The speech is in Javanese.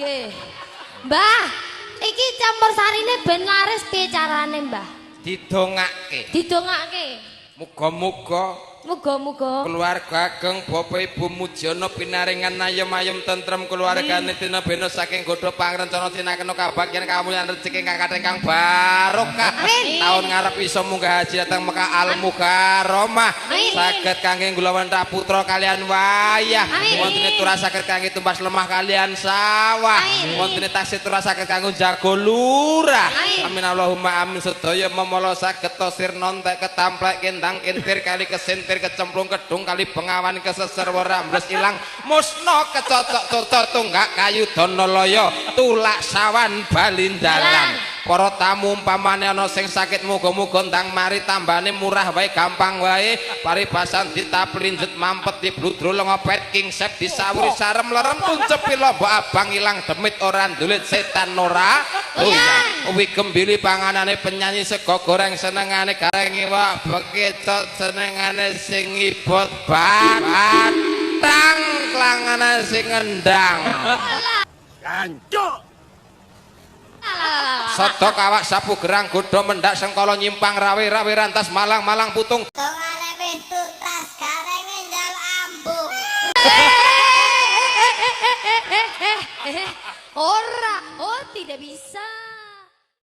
Nggih. Mbah, iki campur sarine ben laris piye carane, Mbah? Didongake. Didongake. Muga-muga Muga-muga keluarga ageng Bapak Ibu Mujiono pinaringan ayem-ayem tentrem keluargane tina bena saking godha pangrencana tinakena kabagyan kamulyan rezeki kang kathah kang barokah. Amin. Taun ngarep iso munggah haji dhateng Mekah Al Mukarramah. Amin. Saged kangge nggulawentah putra kalian wayah. Amin. Wontene turah saged kangge tumbas lemah kalian sawah. Amin. Wontene tasih turah saged kanggo jago lurah. Amin. Amin Allahumma amin. Sedaya memala saged sirna entek ketamplek kendang kentir kali kesentir kecemplung kedung kali bengawan keseser ora ambles ilang musna kecocok cocok tunggak kayu dana laya tulak sawan balindalan. Para tamu umpamane ana sing sakit muga-muga ndang mari tambane murah wae gampang wae paribasan ditaplinjet mampet dibludro lengopet kingsep disawuri sarem lerem tuncepi lombok abang ilang demit ora ndulit setan ora doyan. Uwi gembili panganane penyanyi sego goreng senengane gareng iwak bekecot senengane sing ngibot batang klangane sing ngendang. Jancuk. Sodok awak sapu gerang godho mendak sengkala nyimpang rawe-rawe rantas malang-malang putung. Dongane wis tuntas garenge njal ambu. Ora, oh tidak bisa.